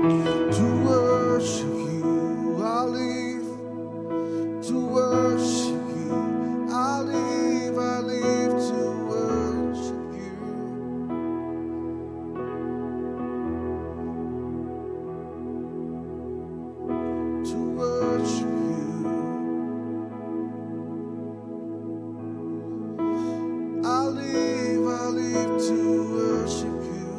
To worship you, I live. To worship you, I live, I live to worship you. To worship you, I live, I live to worship you.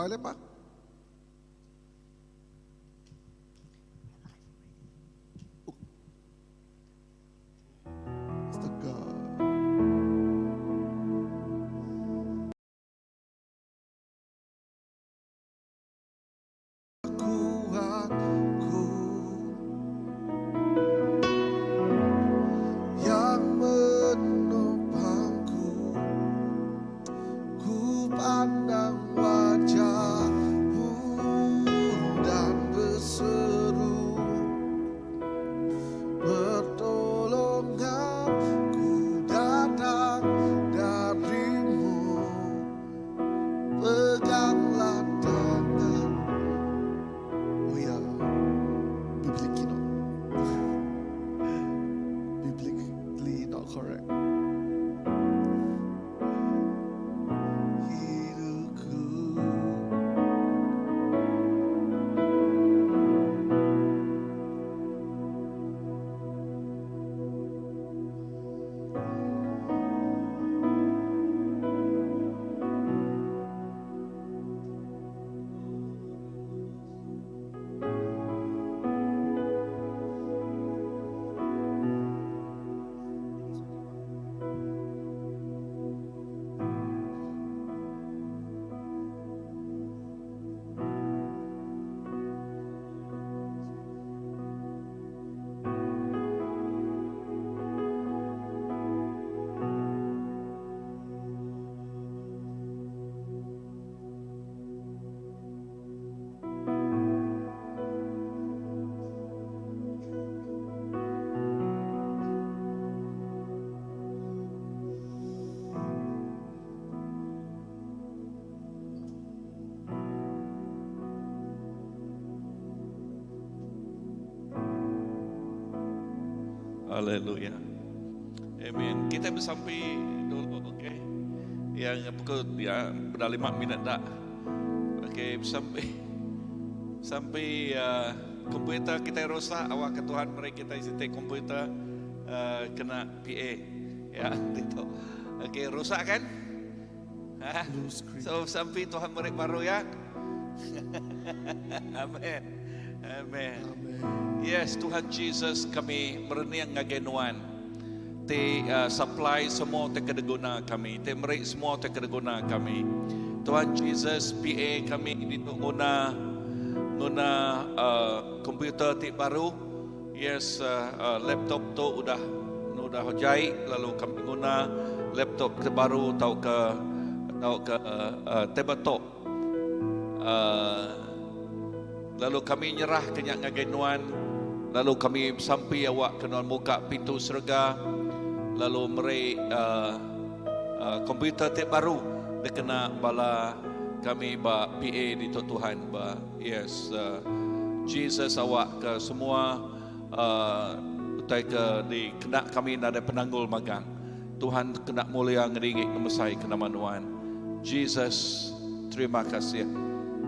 Gawai lepa. Astaga. Kuatku yang menopangku, ku pandang wajahmu dan berseru, pertolonganku datang darimu, peganglah tangan. Oh ya, biblically not. Biblically not correct. Hidupku. Haleluya. Amen. Kita bersampai dulu, okey. Yang pukul ya dah 5 minit dah. Okey, sampai sampai komputer kita rosak, awak ke Tuhan mereka kita isi komputer kena PA. Ya, gitu. Okey, rosak kan? Ha? Blue screen. So sampai Tuhan mereka baru ya. Amen. Amen. Amen. Yes, Tuhan Jesus kami merening ngagai nuan. Ti supply semua te kedeguna kami. Te merik semua te kedeguna kami. Tuhan Jesus PA kami di guna guna komputer ti baru. Yes, laptop tu udah udah jai lalu kami guna laptop terbaru atau ke tabletop. Lalu kami nyerah kenyak ngagai nuan. Lalu kami sampai awak ke nuan muka pintu serga. Lalu meri komputer ti baru dikena bala kami ba PA di Tuhan ba yes, Jesus awak ke semua utai ke di kena kami nada penanggul magang. Tuhan kena mulia ngeringi kemesai ke nama nuan. Jesus, terima kasih.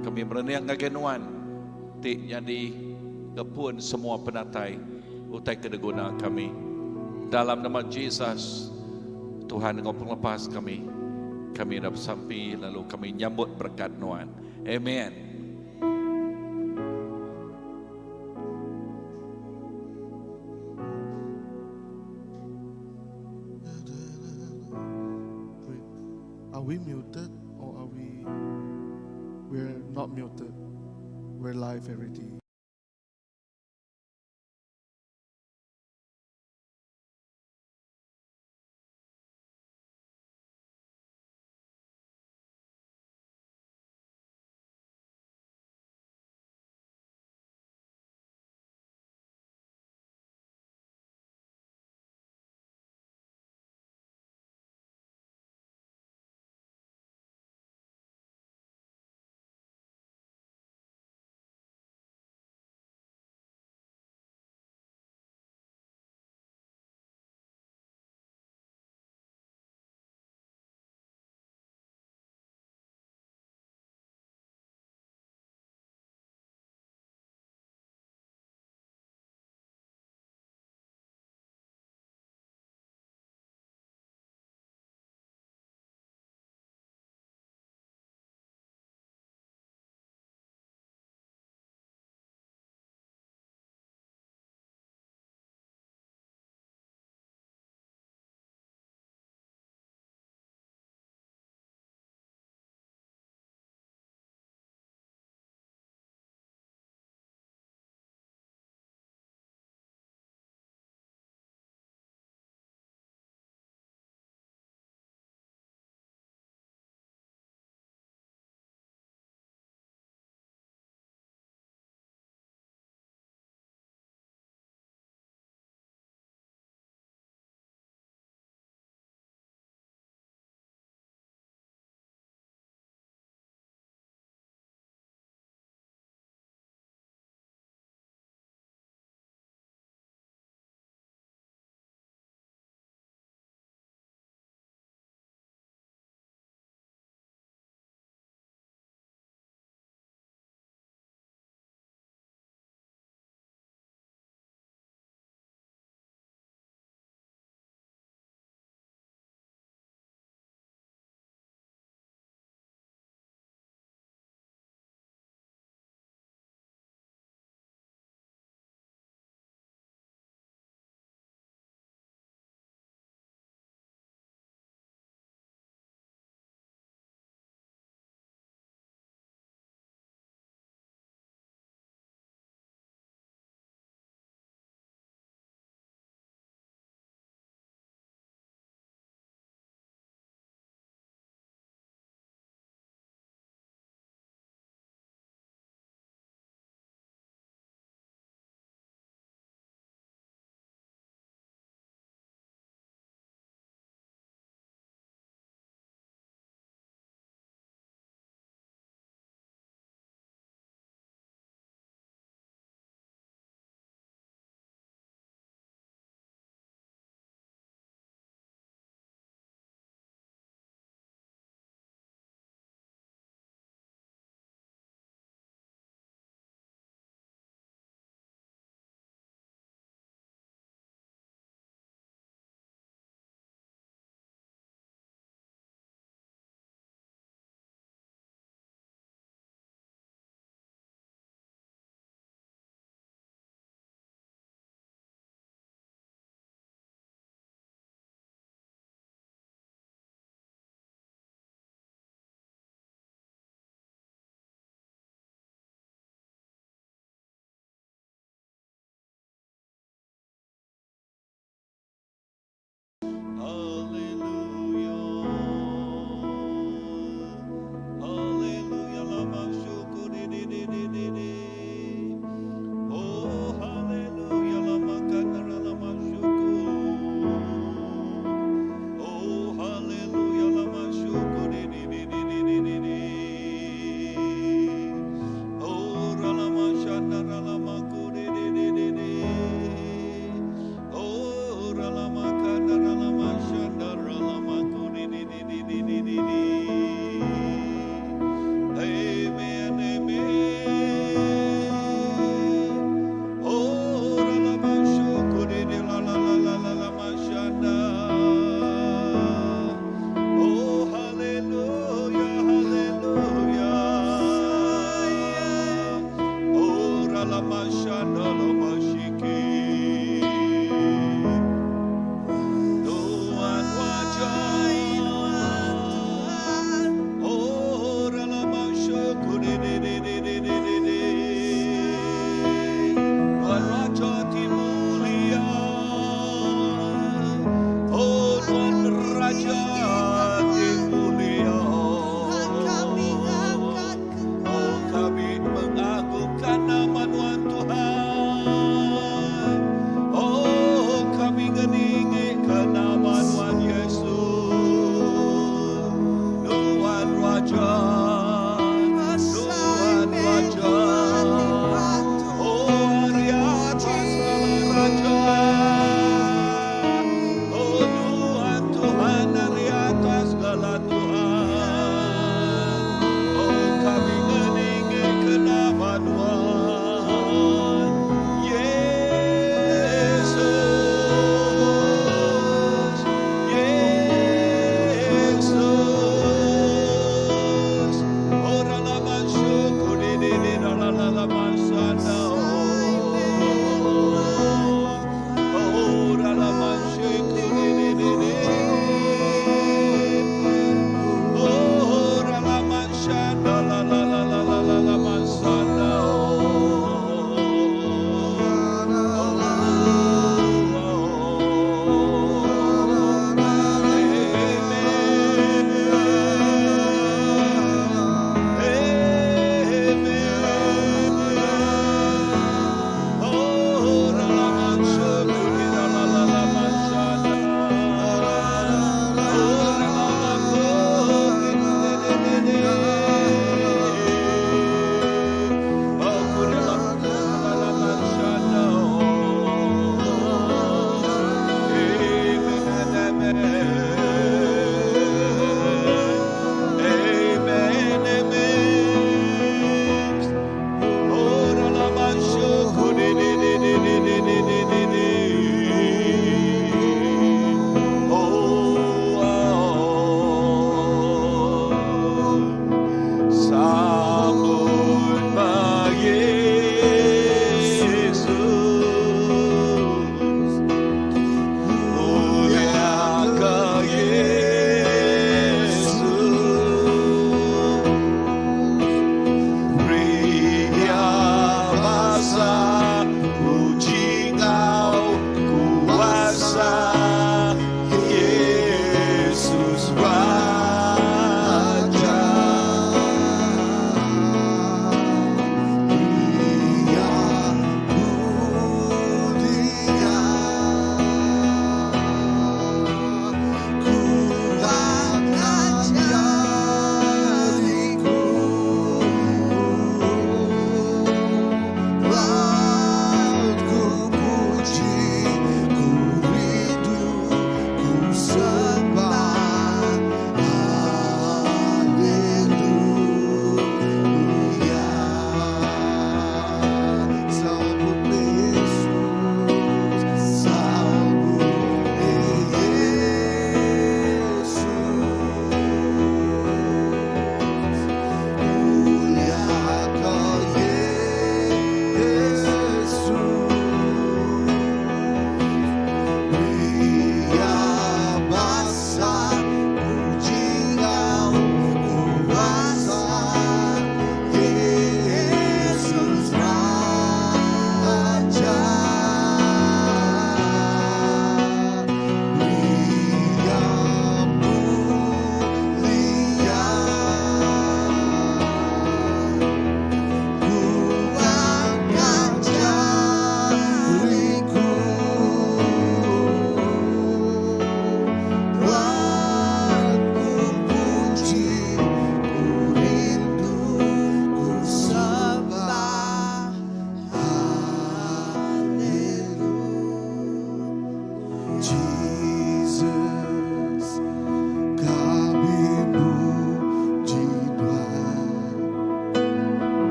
Kami merening ngagai nuan ti jadi kepun semua penatai utai kedeguna kami. Dalam nama Jesus, Tuhan engkau penglepas kami. Kami dah sampai lalu kami nyambut berkat nuan. Amen. Wait, are we muted or are we? We're not muted. We're live already.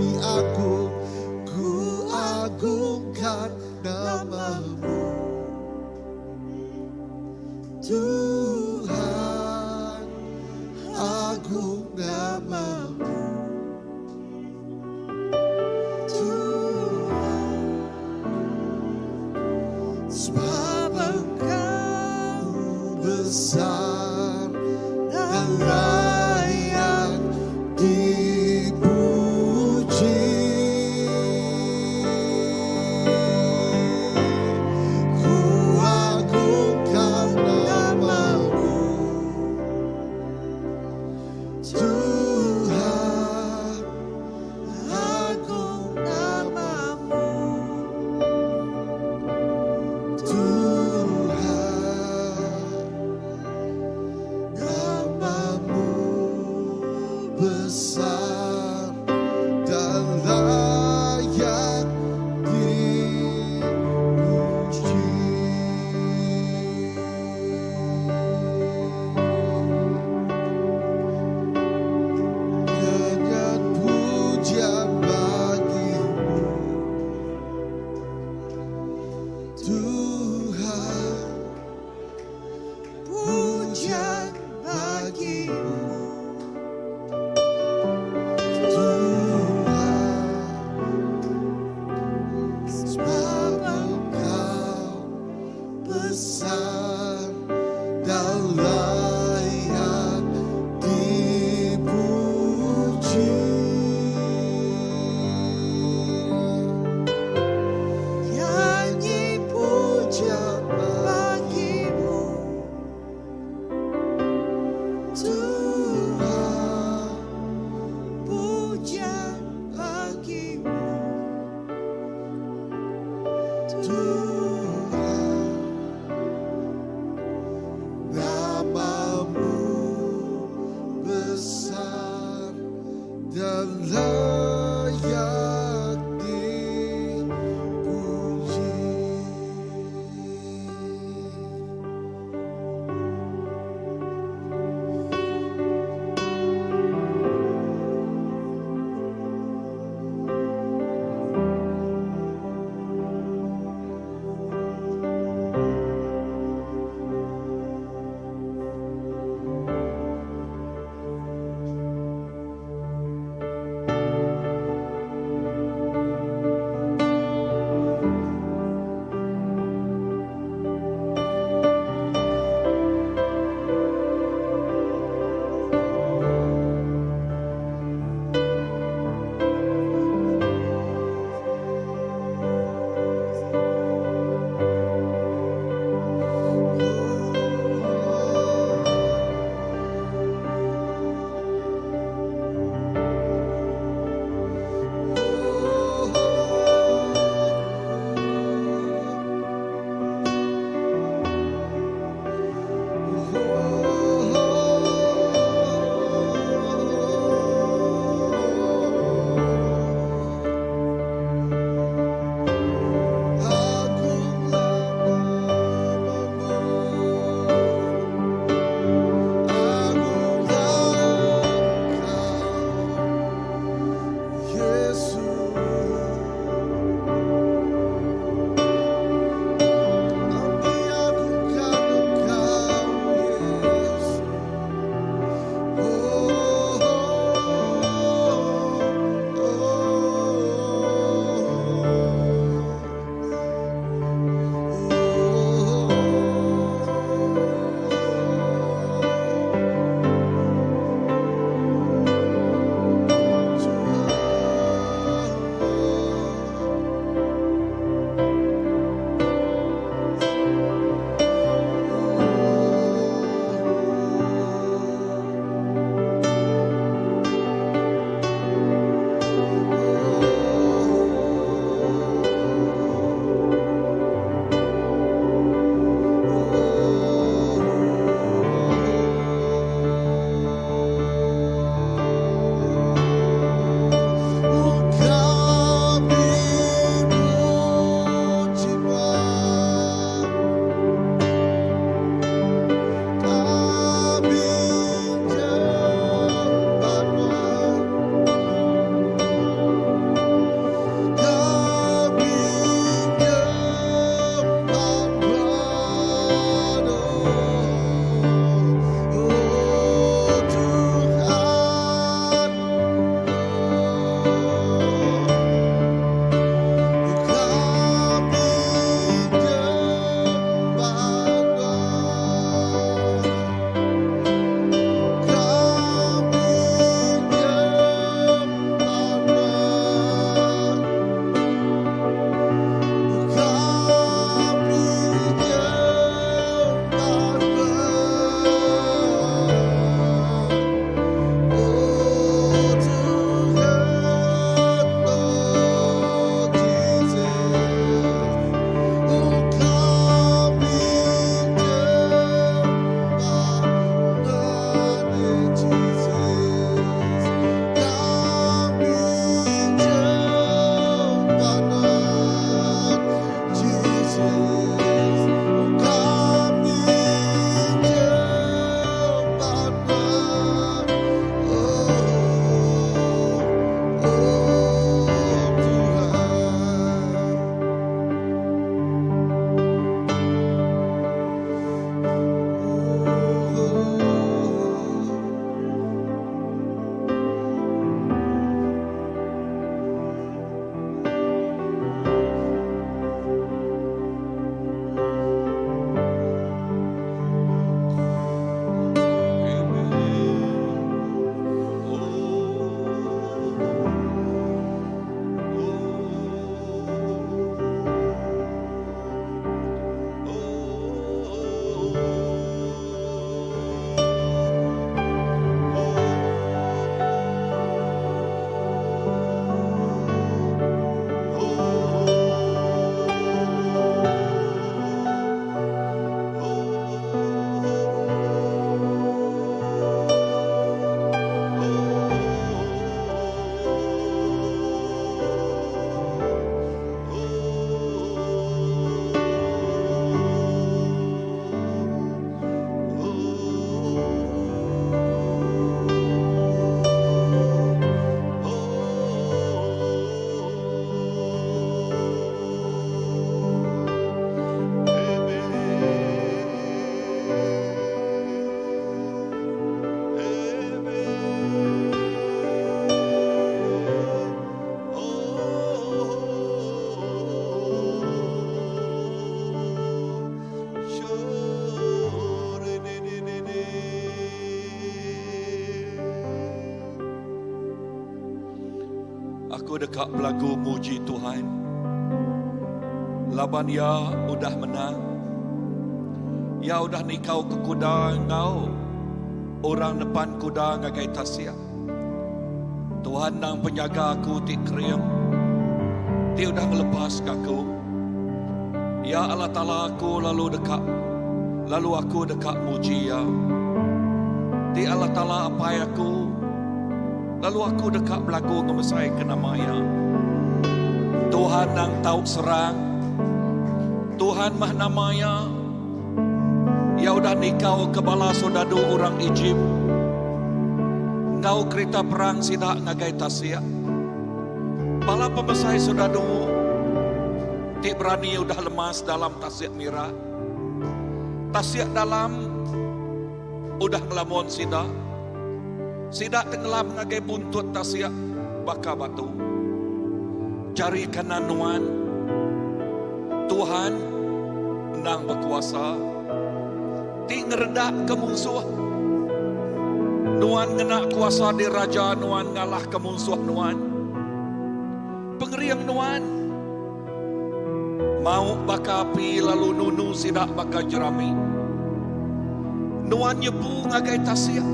Kami agung, ku agungkan namamu. Tuhan, agung namamu. Tuhan, sebab Engkau besar dan layak dipuji. Ku agungkan namamu, Tuhan, agung namamu. Tuhan, namamu besar dan layak dipuji. Nyanyian pujian bagimu, Tuhan, pujian bagimu, Tuhan, sebab Engkau besar dan layak dipuji. Nyanyi Pujian bagimu, Tuhan, pujian bagimu, Tuhan, namamu besar dan layak dipuji. Tuhan. Aku deka belagu muji Tuhan laban Iya udah menang. Iya udah nikau ke kuda enggau orang nepan kuda ngagai tasik. Tuhan nang penyaga aku ti kering, ti udah ngelepaska aku. Iya Allah Taala aku lalu deka lalu aku deka muji Iya. Ti Allah Taala Apai aku, lalu aku deka belagu ngemesaika nama Iya. Tuhan nang tau serang. Tuhan mah nama Iya. Iya udah nikau ke bala soldadu orang Ejip enggau kerita perang sida ngagai tasik. Bala pemesai soldadu ti berani udah lemas dalam Tasik Mirah. Tasik dalam udah ngelamun sida. Sida tenggelam ngagai buntut tasik baka batu. Jari kanan Nuan, Tuhan endang bekuasa, ti ngeredakka munsuh. Nuan ngena kuasa diraja Nuan ngalahka munsuh Nuan. Pengering Nuan mau baka api lalu nunu sida baka jerami. Nuan nyepu ngagai tasik,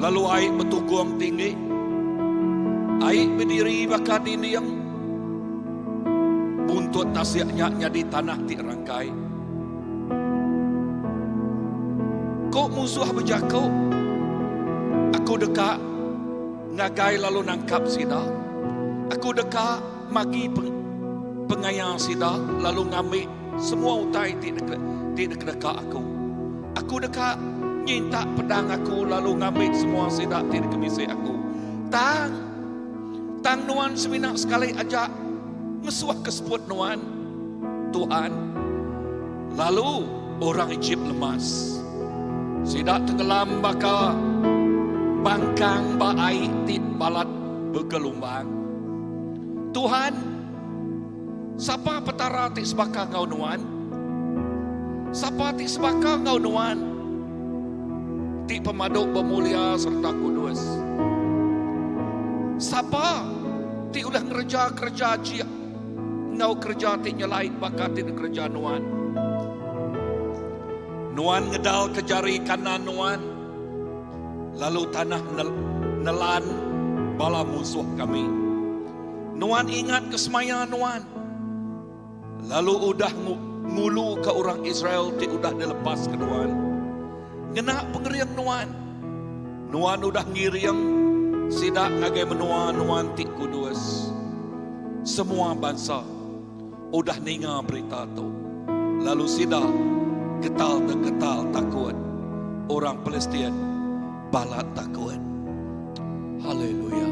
lalu ai betugung tinggi. Ai bediri baka dinding. Buntut tasik nya nyadi tanah ti rangkai. Ku munsuh bejaku, Aku deka ngagai lalu nangkap sida. Aku deka magi pengaya sida lalu ngambi semua utai ti dikedeka aku. Aku deka nyintak pedang aku lalu ngambi semua sida ti dikemisi aku. Tang, tang nuan semina sekali aja ngesuhka seput nuan, Tuhan. Lalu orang Ejip lemas. Sida tenggelam baka. Bangkang ba ai ti balat begelumbang. Tuhan, sapa Petara ti sebaka enggau Nuan? Sapa ti sebaka enggau Nuan ti pemadu bemulia sereta kudus? Sapa ti udah ngereja kereja ajih enggau kereja ti nyelai baka ti dikereja Nuan? Nuan ngedalka jari kanan Nuan, lalu tanah nelan bala munsuh kami. Nuan ingatka semaya Nuan, lalu udah nguluka orang Israel ti udah dilepaska Nuan. Ngena pengering Nuan, Nuan udah ngiring sida ngagai menua Nuan ti kudus. Semua bansa udah ninga berita tu, lalu sida getal-getal takut. Orang Pilistin balat takut. Haleluya.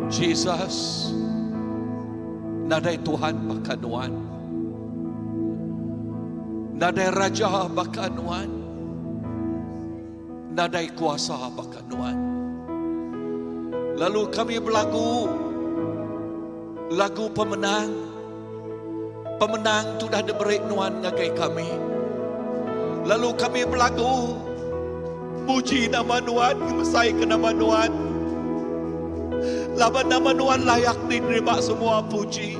Jesus, nadai Tuhan baka nuan. Nadai raja baka nuan. Nadai kuasa baka nuan. Lalu kami belagu lagu pemenang. Pemenang tu dah diberi nuan ngagai kami. Lalu kami belagu muji nama nuan, ngemesaika nama nuan. Laban nama nuan layak diterima semua puji.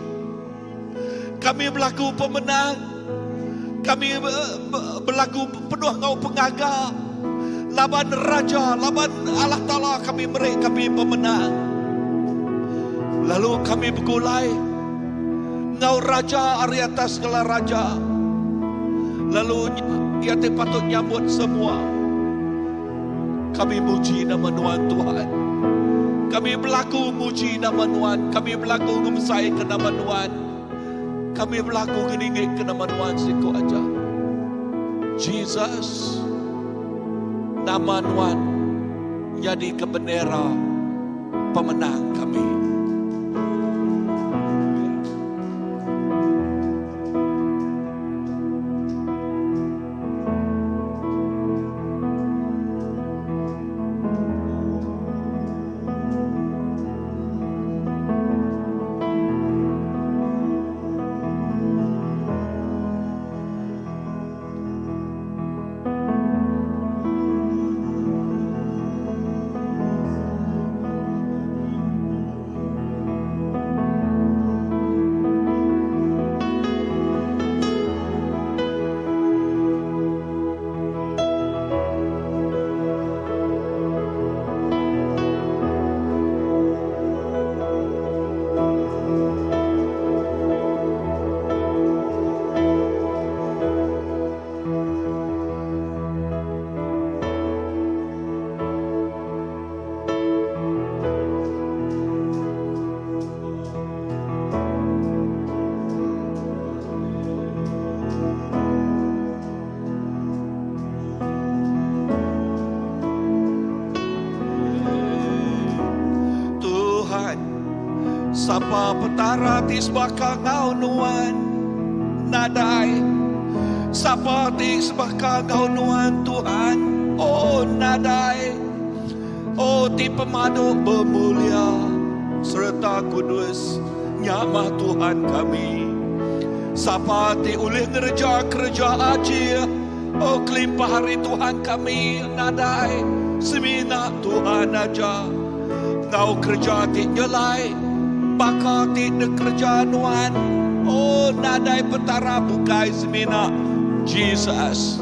Kami belagu pemenang. Kami belagu penuh enggau pengaga. Laban Raja, laban Allah Taala kami meri kami pemenang. Lalu kami begulai enggau Raja ari atas segala raja. Lalu iya ti patut nyambut semua. Kami muji nama Nuan Tuhan. Kami belagu muji nama Nuan. Kami belagu ngemesaika nama Nuan. Kami belagu ngeninggika nama Nuan siku aja. Jesus, nama Nuan nyadika bendera pemenang kami. Tuhan, sapa Petara ti sebaka enggau Nuan? Nadai. Sapa ti sebaka enggau Nuan, Tuhan? Oh, nadai. Oh ti pemadu bemulia sereta kudus, nya mah Tuhan kami. Sapa ti ulih ngereja kereja ajih, oh kelimpah ari Tuhan kami nadai, semina Tuhan aja. Enggau kereja ti nyelai baka ti dikereja nuan, oh nadai Petara bukai semina Jesus.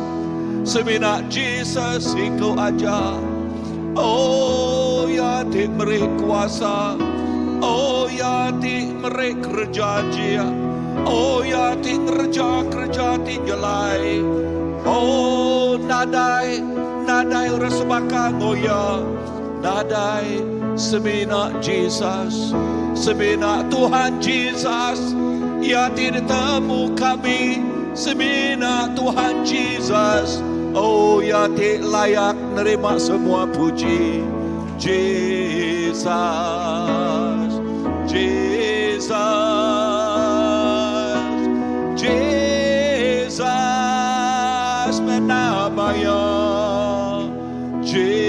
Semina Jesus siku aja. Oh, iya ti meri kuasa. Oh, iya ti meri kereja jia. Oh, iya ti ngereja kereja ti nyelai. Oh, nadai, nadai orang sebaka enggau iya. Nadai semina Jesus. Semina Tuhan Jesus. Iya ti ditemu kami. Semina Tuhan Jesus. Oh, iya ti layak nerima semua puji. Jesus, Jesus, Jesus, menama iya. Jesus.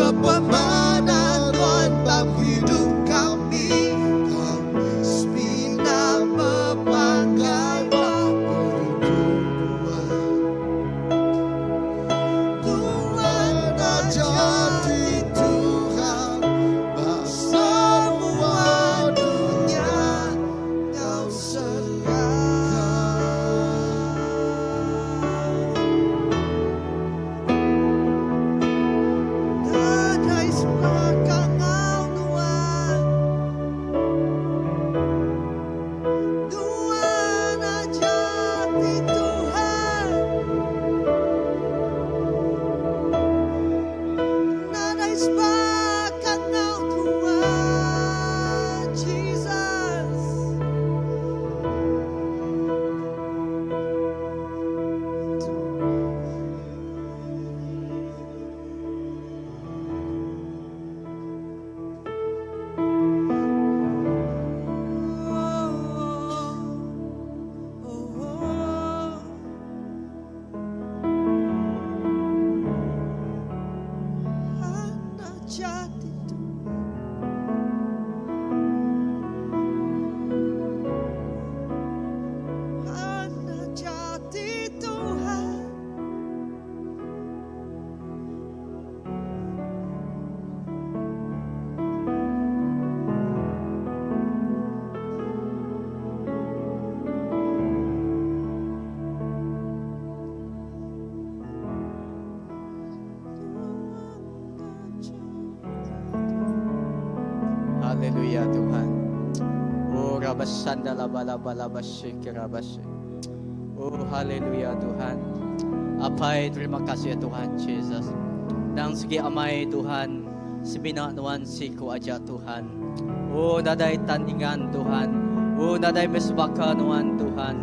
Kepemanah Tuhan bab hidup kami Kami semina bepanggai ba perutuh Tuhan Tuhan jadi Tuhan ba semua dunya ngau serega. Nadai sebaka ngau Nuan Nuan aja ti Tuhan Nadai sebaka ngau Tuhan Jesus. Haleluya Tuhan. Oh rabasanda la bala bala bashi Oh haleluya Tuhan. Apai terima kasih Tuhan Jesus. Dan segi amai Tuhan semina nuan siku aja Tuhan. Oh nadai tandingan Tuhan. Oh nadai mesbaka nuan Tuhan.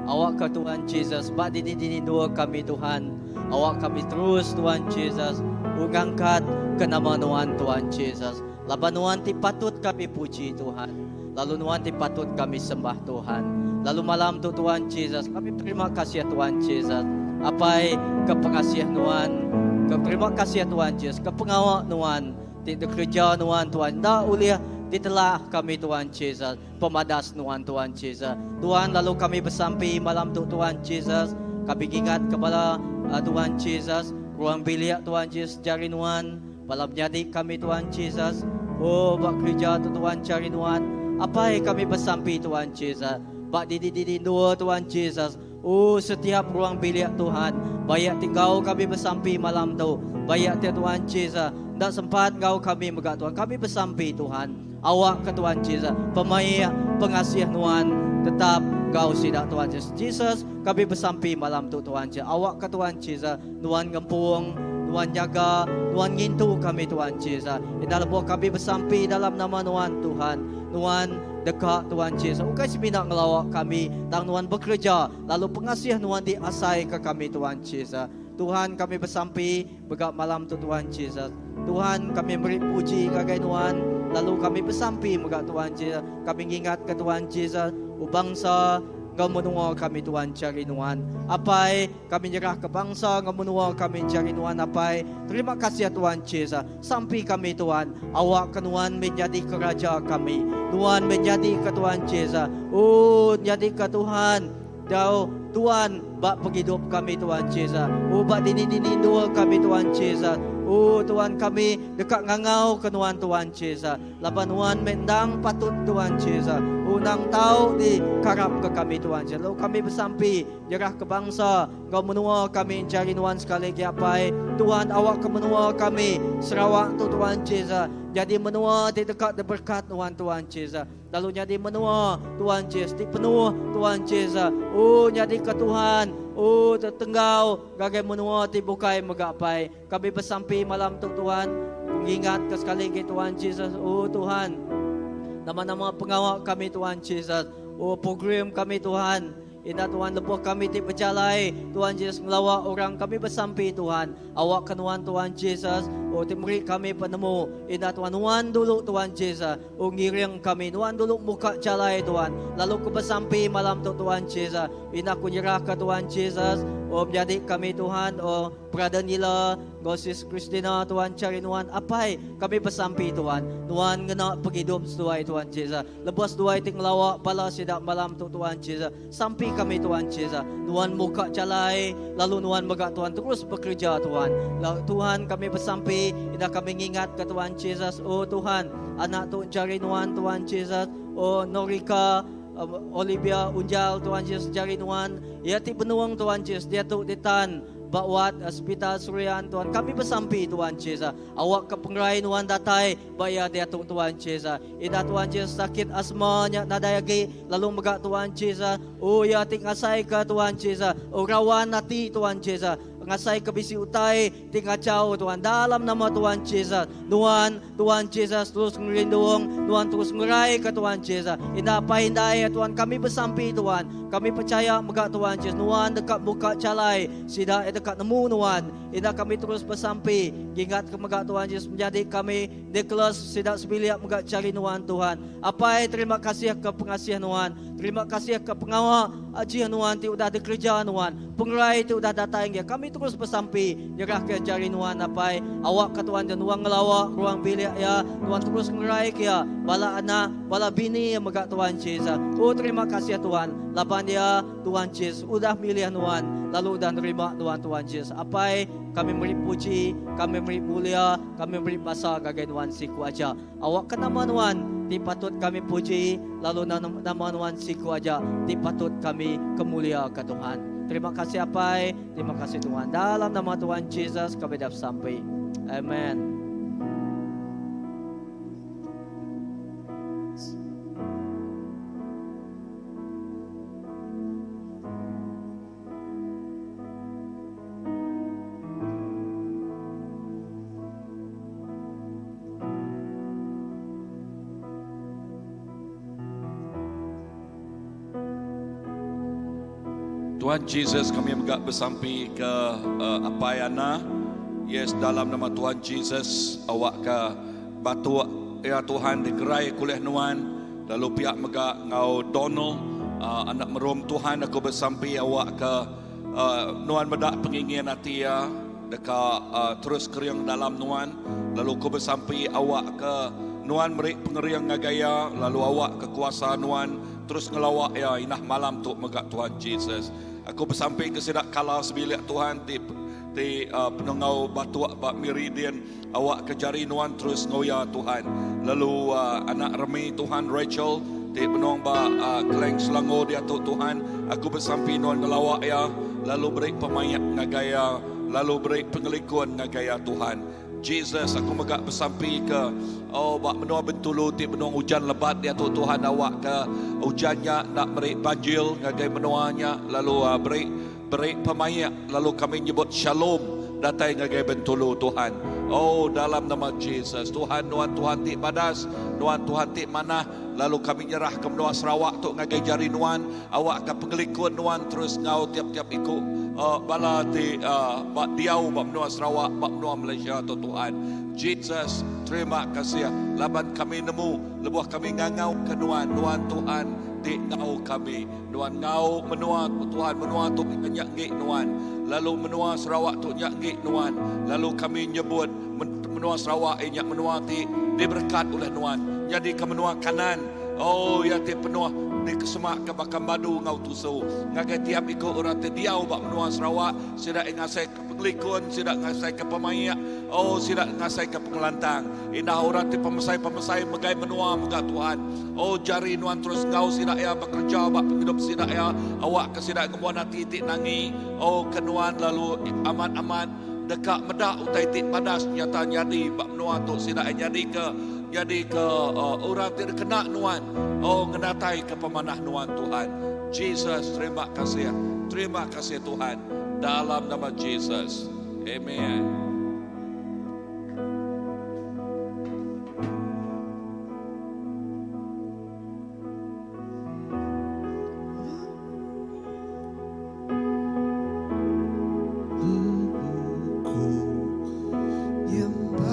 Awak ke Tuhan Jesus bak dini-dini dua kami Tuhan. Awak kami terus Tuhan Jesus. Oh ngangkat ke nama nuan Tuhan Jesus. Laban nuan ti patut kami puji Tuhan. Lalu nuan ti patut kami sembah Tuhan. Lalu malam tu Tuhan Jesus, kami terima kasih Tuhan Jesus. Apai ke pengasih nuan, ke terima kasih Tuhan Jesus, ke pengawak nuan, ti bekerja nuan Tuhan. Enda ulih ditelah kami Tuhan Jesus, pemadas nuan Tuhan Jesus. Tuhan lalu kami besampi malam tu Tuhan Jesus, kami ngingat ke bala Tuhan Jesus, ruang bilik Tuhan Jesus jari nuan, Bala menyadi kami Tuhan Jesus. Oh ba kerja tu Tuhan cari nuan. Apai kami besampi Tuhan Jesus. Ba didi-didi endua Tuhan Jesus. Oh setiap ruang bilik Tuhan. Bayak ti enggau kami besampi malam tu. Bayak ti Tuhan Jesus. Enda sempat enggau kami mega Tuhan. Kami besampi Tuhan. Awak ke Tuhan Jesus. Pemaik pengasih nuan tetap enggau sida Tuhan Jesus. Jesus kami besampi malam tu Tuhan Jesus. Awak ke Tuhan Jesus. Nuan ngempung, Nuan nyaga, Nuan ngintu kami Tuhan Jesus. Enda lebuh kami besampi dalam nama Nuan Tuhan, Nuan deka Tuhan Jesus ukai semina ngelawa kami tang Nuan bekereja lalu pengasih Nuan diasaika kami Tuhan Jesus. Tuhan kami besampi mega malam tu Tuhan Jesus. Tuhan kami meri puji ngagai Nuan lalu kami besampi mega Tuhan Jesus. Kami ngingatka Tuhan Jesus, u bangsa enggau menua kami Tuhan chari Nuan. Apai. Kami nyerah ke bangsa enggau menua kami jari Nuan Apai. Terima kasih Tuan Jesus. Sampi kami Tuan, awak ke Nuan meh nyadi ke Raja kami. Nuan meh nyadi ke Tuan Jesus. Ooh nyadi ke Tuhan dau Tuan ba pengidup kami Tuan Jesus. Ooh ba dini-dini endur kami Tuan Jesus. Ooh Tuan kami deka ngangau ke Nuan Tuan Jesus. Laban nuan meh endang patut Tuan Jesus. Ooh endang tau di karap ke kami Tuan Jesus. Lalu kami besampi Nyerah ke bangsa enggau menua kami enchari nuan sekali agi apai Tuhan awak ke menua kami Sarawak tu Tuhan Jesus nyadi menua ti deka diberkat nuan Tuhan Jesus lalu nyadi menua Tuhan Jesus ti penuh Tuhan Jesus ooh nyadi ke Tuhan ooh tetenggau ngagai menua ti bukai mega apai kami besampi malam tu Tuhan ngingat ke sekali agi Tuhan Jesus ooh Tuhan nama-nama pengawa kami Tuhan Jesus ooh program kami Tuhan Enda Tuhan lebuh kami ti bejalai, Tuhan Jesus ngelawa orang kami besampi Tuhan. Awakka nuan Tuhan Jesus Oh ti meri kami penemu indah Tuhan nuan dulu Tuhan Jesus. Oh ngiring kami nuan dulu muka jalai Tuhan. Lalu ku besampi malam tu Tuhan Jesus. Indah ku nyerah ke Tuhan Jesus. Oh menyadi kami Tuhan oh Brother Nila enggau Sis Christina Tuhan cari nuan apai kami besampi Tuhan. Nuan ngena pengidup seduai Tuhan Jesus. Lebuh seduai ti ngelawa bala sida malam tu Tuhan Jesus. Sampi kami Tuhan Jesus. Nuan muka jalai lalu nuan mega Tuhan terus bekereja Tuhan. Lalu Tuhan kami besampi indah kami ngingat ke Tuhan Jesus. Oh Tuhan, anak tu jari nuan Tuhan Jesus. Oh Norika Olivia Unjal Tuhan Jesus jari nuan. Iya ti benuang Tuhan Jesus diatu ditan ba wat Hospital Serian Tuhan. Kami besampi Tuhan Jesus. Awak ke pengerai nuan datai ba iya diatu Tuhan Jesus. Ida Tuhan Jesus sakit asma nya nadai agi lalu mega Tuhan Jesus. Oh iya ti ngasai ke Tuhan Jesus. Oh rawan ati Tuhan Jesus. Ngasai ke bisi utai ti ngachau Tuhan dalam nama Tuhan Jesus. Nuan Tuhan Jesus terus ngelindung, nuan terus ngerai ke Tuhan Jesus. Indah apai indai ya Tuhan kami besampi Tuhan. Kami percaya mega Tuhan Jesus nuan deka buka jalai sida deka nemu nuan. Indah kami terus besampi gingat ke mega Tuhan Jesus menjadi kami Nicholas sida sebilik mega cari nuan Tuhan. Apai terima kasih ke pengasih nuan. Terima kasih ke pengawa ajih nuan ti udah dikereja nuan. Pengerai ti udah datai enggai kami terus besampi nyerah ke jari nuan apai. Awak ke Tuhan nuan ngelawa ruang bilik iya nuan terus ngerai ke iya bala anak bala bini iya mega Tuhan Jesus. Oh terima kasih Tuhan laban iya Tuhan Jesus udah milih nuan lalu udah nerima nuan Tuhan Jesus. Apai kami meri puji kami meri mulia kami meri basa ngagai nuan siku aja. Awak ke nama nuan ti patut kami puji lalu nama nuan siku aja ti patut kami kemulia ke Tuhan. Terima kasih Apai, terima kasih Tuhan. Dalam nama Tuhan Jesus kami dah sampai. Amen. Tuhan Jesus kami mega besampi ke uh, Apai Ana. Yes dalam nama Tuhan Jesus awak ke batuk ya Tuhan digerai kulih nuan lalu pihak mega ngau Donald uh, anak merum Tuhan aku besampi awak ke uh, nuan meda pengingin ati ya deka uh, terus kering dalam nuan lalu aku besampi awak ke nuan meri pengering ngagai ya lalu awak ke kuasa nuan terus ngelawak ya inah malam tu mega Tuhan Jesus. Aku besampi ke sidak kala sebilik Tuhan ti ti uh, penengau batuk ba meridian awak ke jari nuan terus ngoya Tuhan. Lalu uh, anak remi Tuhan Rachel ti benong ba uh, Klang Selangor dia tu Tuhan. Aku besampi nuan ngelawak ya lalu beri pemayak ngagai ya lalu beri pengelikun ngagai ya Tuhan. Jesus aku megak besampi ke oh bak menua Bentulu ti menua hujan lebat dia tu Tuhan awak ke hujannya nak beri banjir ngagai menuanya lalu uh, beri beri pemayak lalu kami nyebut shalom datai ngagai Bentulu Tuhan. Oh dalam nama Jesus Tuhan nuan Tuhan ti badas nuan Tuhan ti manah lalu kami nyerah ke menua Sarawak tu ngagai jari nuan awak ke pengelikun nuan terus ngau tiap-tiap ikut uh, bala ti uh, bak diau bak menua Sarawak bak menua Malaysia tu Tuhan. Jesus terima kasih laban kami nemu lebuh kami ngangau ke nuan nuan Tuhan ti ngau kami nuan ngau menua tu Tuhan menua tu nyak ngi nuan lalu menua Sarawak tu nyak ngi nuan lalu kami nyebut menua Sarawak nyak menua ti diberkat oleh nuan jadi ke menua kanan oh ya ti penuh di kesemak ke bakam badu ngau tusu ngagai tiap ikut orang ti diau bak menua Sarawak sida ngasai ke pengelikun sida ngasai ke pemayak oh sida ngasai ke pengelantang indah orang ti pemesai-pemesai megai menua mega Tuhan oh jari nuan terus ngau sida ya bekerja bak penghidup sida ya awak ke sida ngembuan hati ti nangi oh ke nuan lalu amat-amat dekat medak utai ti padas nyata nyadi bak menua tu sida nyadi ke jadi ke uh, orang ti kena nuan oh ngenatai ke pemanah nuan Tuhan. Jesus terima kasih terima kasih Tuhan dalam nama Jesus. Amen. Ku nyembah.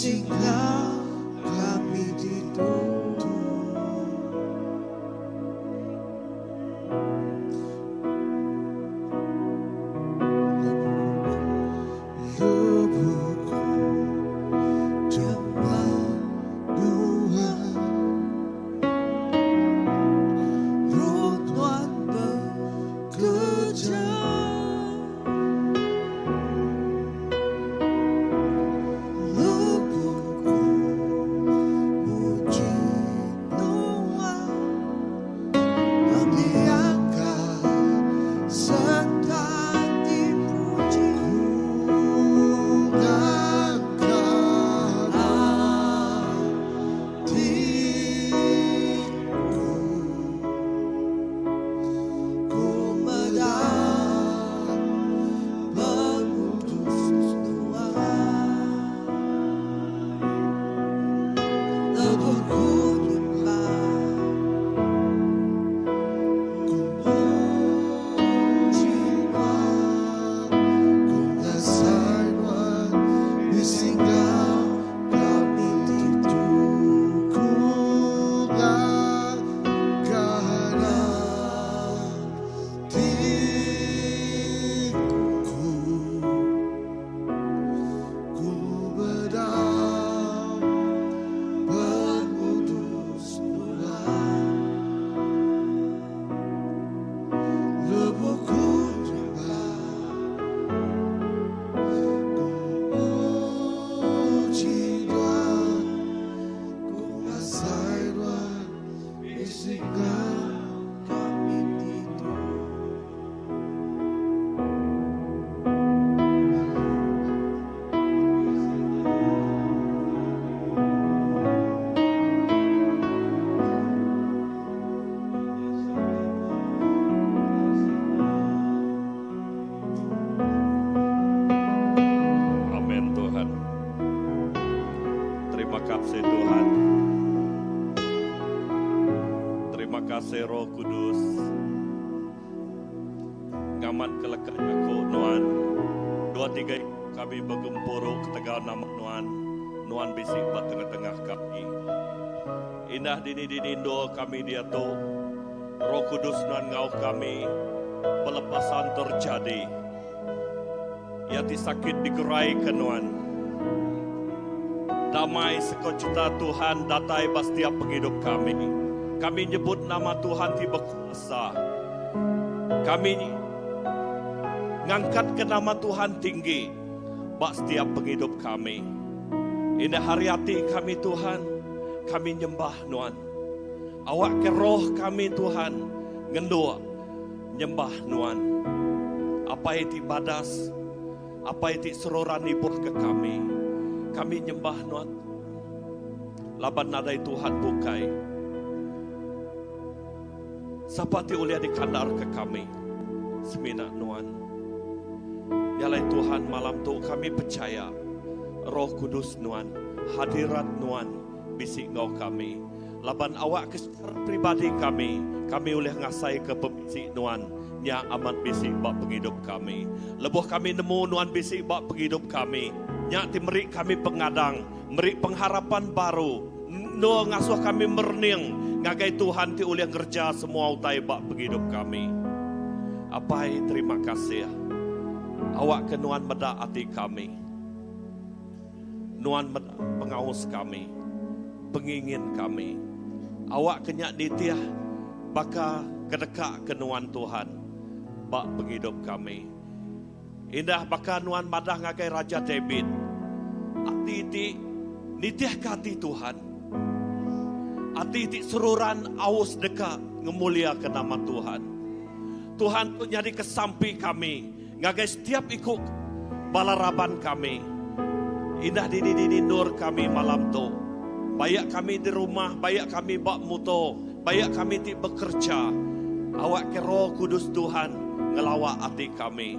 Bisi enggau kami ditu. Lebuh ku nyembah Nuan, Roh Nuan bekerja. Lebuh ku muji Nuan, Diangkat serta dipuji. Ku ngangkat atiku, Ku meda pemutus Nuan. Lebuh ku nyembah, ku muji Nuan, Ku ngasai Nuan bisi enggau kami ditu. Ku ngangkat atiku, Ku meda pemutus Nuan. Lebuh ku nyembah, ku muji Nuan, Ku ngasai Nuan bisi enggau kami ditu. Amin Tuhan. Terima kasih Tuhan. Terima kasih Roh Kudus. Ngamat ke leka jaku Nuan. Dua tiga kami begempuru ketegal nama Nuan. Nuan bisi ba tengah-tengah kami. Indah dini-dini endur kami diatu. Roh Kudus Nuan enggau kami. Pelepasan terjadi. Iya ti sakit digeraika Nuan. Damai sukacita Tuhan datai ba setiap pengidup kami. Kami nyebut nama Tuhan ti bekuasa. Kami ngangkatka nama Tuhan tinggi ba setiap pengidup kami. Indah hari ati kami Tuhan, kami nyembah Nuan. Awakka roh kami Tuhan ngenduk nyembah Nuan. Apai ti badas, Apai ti seruran ibuhka kami. Kami nyembah Nuan laban nadai Tuhan bukai. Sapa ti ulih dikandarka kami semina Nuan. Nya alai Tuhan malam tu kami pechaya Roh Kudus Nuan, hadirat Nuan bisi enggau kami. Laban awak ke secara peribadi kami, kami ulih ngasaika pemisi Nuan nya amat bisi ba pengidup kami. Lebuh kami nemu Nuan bisi ba pengidup kami, nya ti meri kami pengadang, meri pengharapan baru, endur ngasuh kami merening ngagai Tuhan ti ulih ngereja semua utai ba pengidup kami. Apai, terima kasih. Awakka Nuan meda ati kami. Nuan meda pengaus kami, pengingin kami. Awakka nya nitih baka ke deka ke Nuan Tuhan ba pengidup kami. Indah baka Nuan madah ngagai Raja David, ati ti nitihka ati Tuhan, ati ti seruran aus deka ngemuliaka nama Tuhan. Tuhan tu nyadika sampi kami ngagai setiap iku bala raban kami. Indah dini-dini endur kami malam tu. Bayak kami di rumah, bayak kami ba muto, bayak kami ti bekerja. Awakka Roh Kudus Tuhan ngelawa ati kami.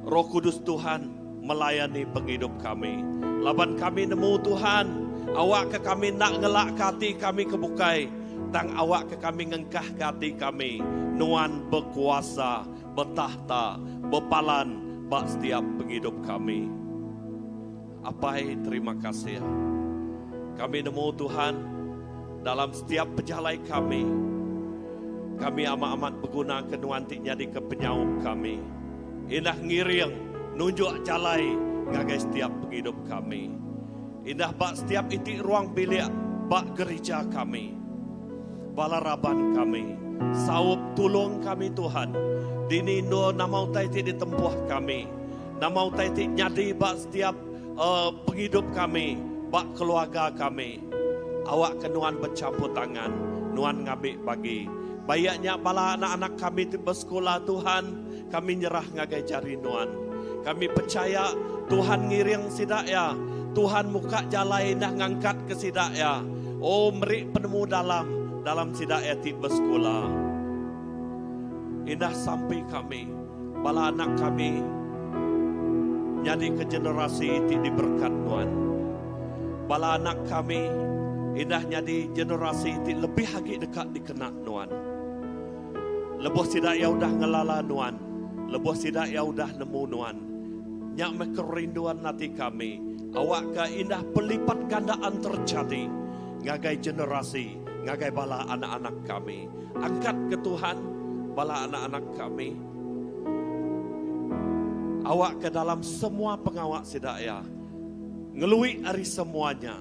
Roh Kudus Tuhan melayani pengidup kami. Laban kami nemu Tuhan, awakka kami enda ngelakka ati kami ke bukai, tang awakka kami ngengkahka ati kami Nuan bekuasa betahta, bepalan ba setiap pengidup kami. Apai terima kasih. Kami nemu Tuhan dalam setiap pejalai kami, kami amat-amat beguna ke Nuan ti nyadika penyaup kami. Indah ngiring, nunjuk jalai ngagai setiap pengidup kami. Indah ba setiap iti ruang bilik ba gerija kami. Bala raban kami, saup tulung kami Tuhan, dini endur nama utai ti ditempuh kami. Nama utai ti nyadi ba setiap uh, pengidup kami, ba keluarga kami. Awak ke Nuan becampur tangan, Nuan ngambi bagi. Bayaknya bala anak-anak kami ti bersekolah Tuhan, kami nyerah ngagai jari Nuan. Kami percaya Tuhan ngiring sida ya. Tuhan muka jalai indah ngangkat ke sida ya. Oh meri penemu dalam dalam sida ya ti bersekolah. Indah sampi kami. Bala anak kami nyadika generasi ti diberkat Nuan. Bala anak kami indah nyadi generasi ti lebih agi deka dikena Nuan. Lebuh sida iya udah ngelala Nuan, lebuh sida iya udah nemu Nuan, nya meh kerinduan ati kami, awakka indah pelipat gandaan terjadi ngagai generasi, ngagai bala anak-anak kami. Angkat ke Tuhan bala anak-anak kami. Awak ke dalam semua pengawa sida ya. Ngelui ari semuanya.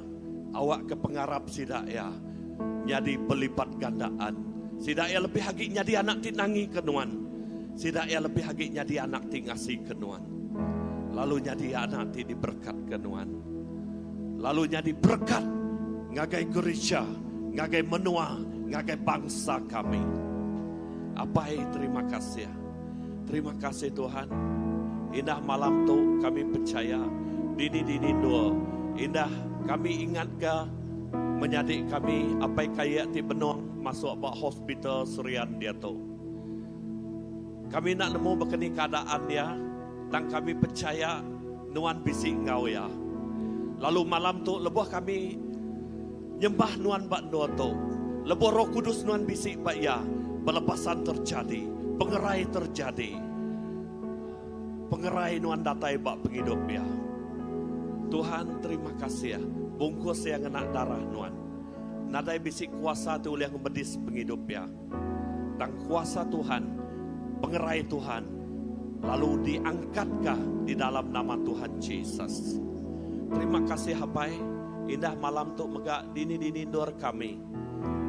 Awak ke pengarap sida ya. Nyadi pelipat gandaan. Sida ya lebih agi nyadi anak ti nangi ke Nuan. Sida ya lebih agi nyadi anak ti ngasi ke Nuan. Lalu nyadi anak ti diberkat ke Nuan. Lalu nyadi berkat ngagai gereja, ngagai menua, ngagai bangsa kami. Apai terima kasih. Terima kasih Tuhan. Indah malam tu kami percaya dini-dini dua. Indah kami ingat ke menyadi kami apai kaya ti benung masuk ba hospital Serian dia tu. Kami nak nemu berkeni keadaan dia, tang kami percaya Nuan bisi enggau iya. Lalu malam tu lebuh kami nyembah Nuan ba endur tu, lebuh Roh Kudus Nuan bisi ba iya, pelepasan terjadi, pengerai terjadi. Pengerai Nuan datai ba pengidup iya. Tuhan terima kasih bungkus iya ngena darah Nuan. Nadai bisi kuasa ti ulih ngemedis pengidup iya. Tang kuasa Tuhan, pengerai Tuhan, lalu diangkatka di dalam nama Tuhan Jesus. Terima kasih Apai, indah malam tu mega dini-dini endur kami.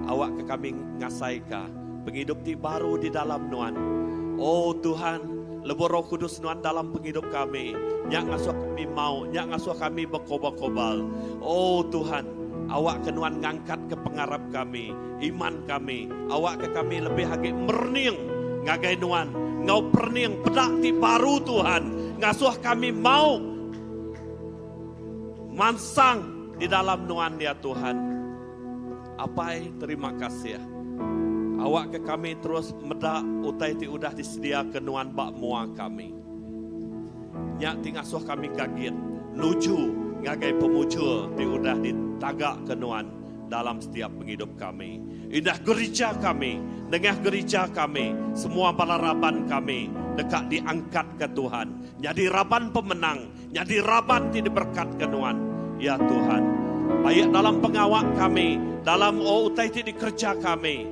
Awak ke kami ngasaika pengidup ti baru di dalam Nuan. Oh Tuhan, lebuh Roh Kudus Nuan dalam pengidup kami, nya ngasuh kami mau, nya ngasuh kami berkobar-kobar. Oh Tuhan, awak ke Nuan ngangkat ke pengarap kami, iman kami, awak ke kami lebih agi merening ngagai Nuan, ngau perening pedak ti baru Tuhan, ngasuh kami mau mansang di dalam Nuan ya Tuhan. Apai terima kasih. Awak ke kami terus meda utai ti udah disedia ke Nuan ba mua kami. Nya ti ngasuh kami gagit nuju ngagai pemujur ti udah ditagak ke Nuan dalam setiap penghidup kami. Indah gereja kami, nengah gereja kami, semua bala raban kami deka diangkat ke Tuhan. Jadi raban pemenang, jadi raban ti diberkat ke Nuan. Ya Tuhan. Baik dalam pengawak kami, dalam oh utai ti dikerja kami,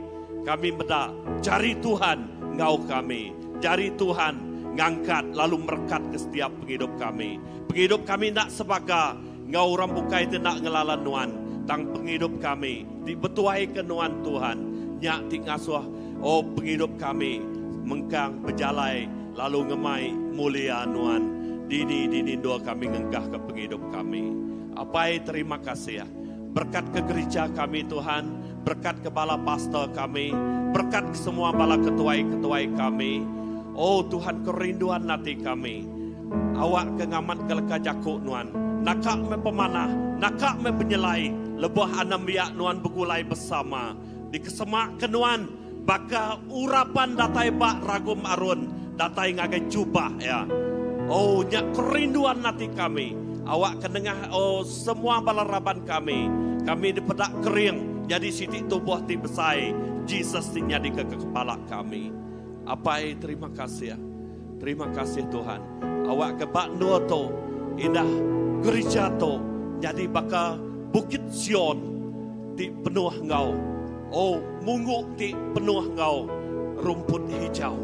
kami meda jari Tuhan ngau kami. Jari Tuhan ngangkat lalu merekat ke setiap penghidup kami. Penghidup kami nak sebaga ngau orang bukai ti nak ngelala Nuan. Tang penghidup kami ti betuai ke Nuan Tuhan. Nyak ti ngasuh oh penghidup kami mengkang berjalai lalu ngemai mulia Nuan. Dini dini dua kami ngengkah ke penghidup kami. Apai terima kasih. Berkat ke gereja kami Tuhan, berkat ke bala pastor kami, berkat ke semua bala ketuai-ketuai kami. Oh Tuhan kerinduan hati kami. Awak ke ngamat ke leka jakuk Nuan. Nakak me pemanah, nakak me penyelai, lebuh anam biak Nuan begulai bersama. Di kesemak ke Nuan, baka urapan datai bak ragum arun, datai ngagai jubah ya. Oh nyak kerinduan hati kami. Awak kenengah oh semua bala raban kami. Kami dipedak kering jadi siti tubuh ti besai. Jesus ti nyadi ke kepala kami. Apai terima kasih. Terima kasih Tuhan. Awak ke bak dua tu indah. gerija tu nyadi baka Bukit Sion ti penuh enggau oh munggu ti penuh enggau rumput hijau.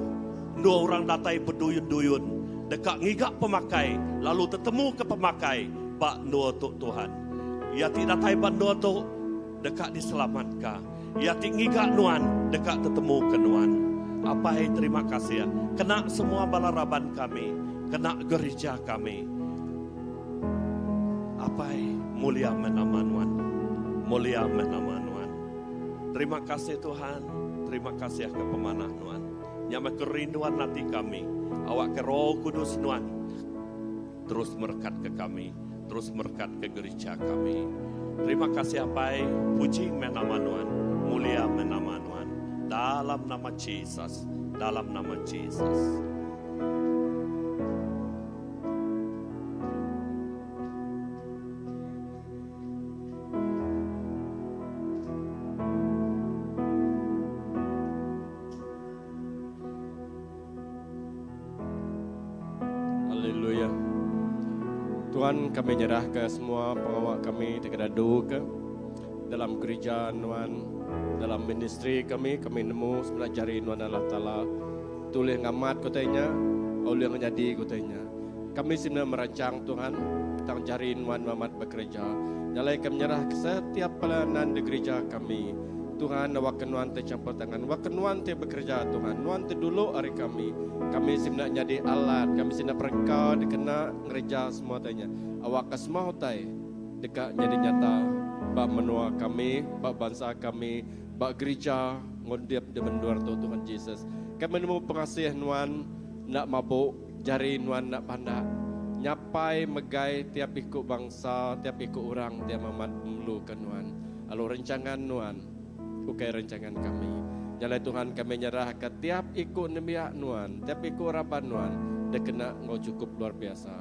Endur orang datai beduyun-duyun deka ngiga pemakai lalu tetemuka pemakai ba endur tu Tuhan. Iya ti datai ba endur tu deka diselamatka. Iya ti ngiga Nuan deka tetemuka Nuan. Apai terima kasih kena semua bala raban kami, kena gerija kami. Apai mulia meh nama Nuan. Mulia meh nama Nuan. Terima kasih Tuhan, terima kasih ke pemanah Nuan. Nya meh kerinduan ati kami. Awakka Roh Kudus Nuan terus merekatka kami, terus merekatka gerija kami. Terima kasih Apai, puji meh nama Nuan, mulia meh nama Nuan. Dalam nama Jesus, dalam nama Jesus. Haleluya. Tuhan kami nyerah ke semua pengawa kami ti kedadu ke dalam gereja nuan dalam ministri kami kami nemu semina jari nuan Allah Taala tulih ngamat ke utai nya ulih ngenyadi ke utai nya. Kami semina merancang Tuhan tang jari nuan amat bekereja. Nya alai kami nyerah ke setiap pelayanan di gereja kami. Tuhan awakka nuan ti champur tangan awakka nuan ti bekereja Tuhan nuan ti dulu ari kami kami semina nyadi alat kami semina perengka dikena ngereja semua utai nya awakka semua utai deka nyadi nyata ba menua kami ba bansa kami ba gerija ngundip di mendur tu Tuhan Jesus kami nemu pengasih nuan enda mabuk jari nuan enda pandak nyapai megai tiap iku bansa tiap iku orang ti amat memerluka nuan. Lalu rencangan Nuan ukai rencangan kami. Nya alai Tuhan kami nyerahka tiap iku nembiak Nuan, tiap iku raban Nuan dikena enggau chukup luar biasa.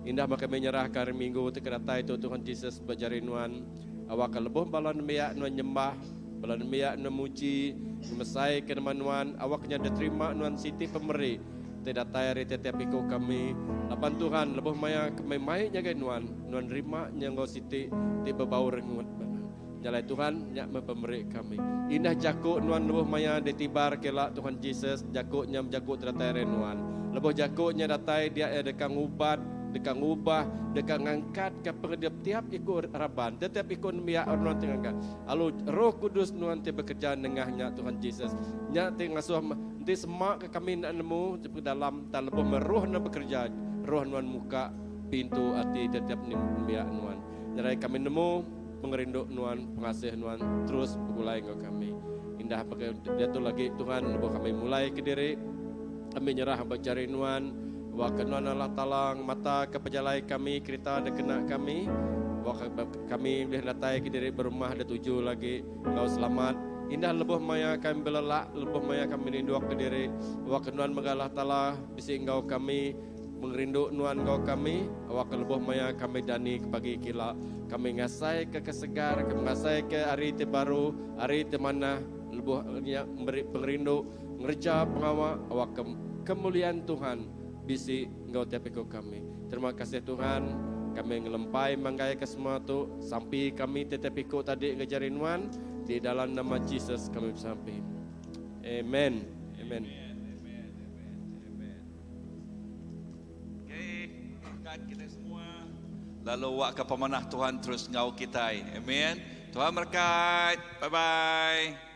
Indah meh kami nyerahka hari Minggu ti ke datai tu Tuhan Jesus ba jari Nuan, awakka lebuh bala nembiak Nuan nyembah, bala nembiak Nuan muji, ngemesaika nama Nuan, awakka nya diterima Nuan siti pemeri ti datai ari tiap-tiap iku kami. Laban Tuhan lebuh maya kami mai ngagai Nuan, Nuan nerima nya enggau siti ti bebau rengut ba Nuan. Nya alai Tuhan, nya meh pemeri kami. Indah jaku Nuan lebuh maya ditibar ke ila Tuhan Jesus, jaku nya bejaku ti datai ari Nuan. Lebuh jaku nya datai dia iya deka ngubat, deka ngubah, deka ngangkatka pengediap tiap iku raban, tiap-tiap iku nembiak Nuan ti ngangkat. Lalu Roh Kudus Nuan ti bekereja nengah nya Tuhan Jesus. Nya ti ngasuh enti sema ke kami enda nemu ti dalam tang lebuh meh Roh Nuan bekereja, Roh Nuan muka pintu ati tiap-tiap nembiak Nuan. Nyerai kami nemu pengerindu Nuan, pengasih Nuan terus begulai enggau kami. Indah baka diatu lagi Tuhan lebuh kami mulai kediri, kami nyerah ba jari Nuan, waka Nuan Allah Taala ngemata ke pejalai kami, kerita dikena kami, waka kami ulih datai kediri berumah dituju lagi enggau selamat. Indah lebuh maya kami belelak, lebuh maya kami ninduk kediri, waka Nuan mega Allah Taala bisi enggau kami. Pengerindu nuan enggau kami, awakka lebuh maya kami dani ke pagi kila, kami ngasaika ke segar, kami ngasaika hari ti baru, hari ti manah, lebuh nya meri pengerindu ngereja pengawa awakka kemuliaan Tuhan bisi enggau tiap iku kami. Terima kasih Tuhan, kami ngelempai manggaika semua tu, sampi kami tiap-tiap iku tadi enggau jari nuan, di dalam nama Jesus kami besampi. Amen. Amen. Okay, berkat kita semua. Lalu wak ke pemanah Tuhan terus ngau kita. Amen. Tuhan berkat. Bye bye.